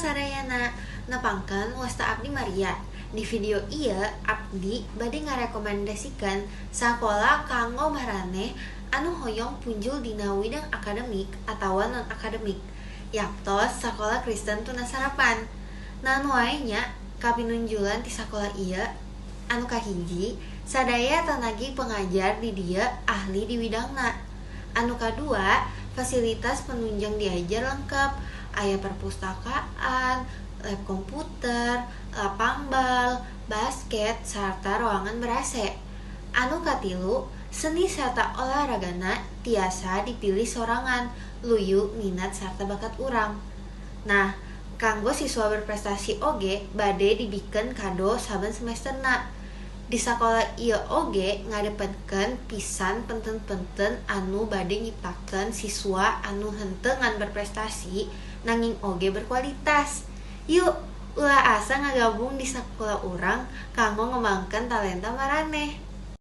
sadayana, nepangkeun wasta abdi Maria. Di video ieu abdi bade ngarekomendasikeun sakola kanggo maraneh anu hoyong punjul dina widang akademik atawa non akademik, yaktos Sakola Kristen Tunas Harapan. Naon wae nya kapinunjulan ti sakola ieu? Anu kahiji, sadaya tanagi pengajar di dieu ahli di widangna. Anu kadua, fasilitas penunjang diajar lengkap, aya perpustakaan, lab komputer, lapang bal, basket, sarta ruangan ber-AC. Anu katilu, seni sarta olahragana tiasa dipilih sorangan luyu minat sarta bakat urang. Nah, kanggo siswa berprestasi oge bade dibikeun kado saben semesterna. Di sakola ieu oge ngadepeutkeun pisan penten-penten anu bade nyiptakeun siswa anu henteu ngan berprestasi, nanging oge berkualitas. Yuk, ulah asa ngagabung di sakola urang kanggo ngembangkeun talenta maraneh.